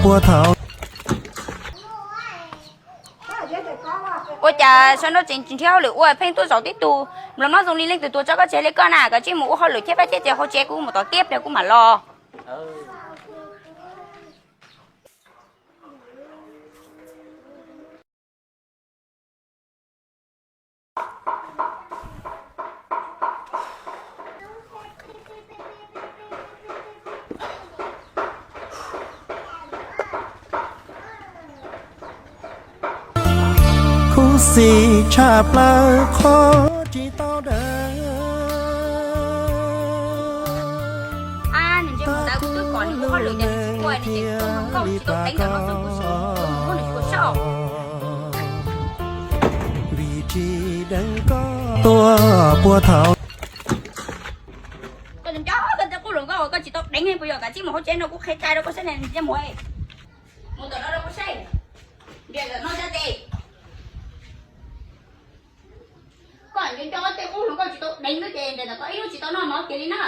Puag thaum ua cas sawv nrauj tseem tsis nrhiav hauj lwm ua, pheej tuaj zaum tib tug mlom mlob zoo li leej twg tuag tso koj tseg li koj na, koj cia li mus ua hauj lwm thiab pab thiab ces hauv tsev kuv mus tom tiab pliag kuv mam los. Khuv xim tshaj plaws qhov tsis tau deev. Vim tsis deev koj tuaj puag thaum. Koj nco koj tej qub hluas nkauj koj tsis tau deev puas yog? Kav tsij mus hauv tsev no kuv qhia cai rau koj saib na, mus, mus tom no rau kuv saib. Ntiam tom no cov tes. Koj nco nco tej qub hluas nkauj tsis tau deev xwb ces ntiam tom tau ib lub tsis tau noj no kiag li na.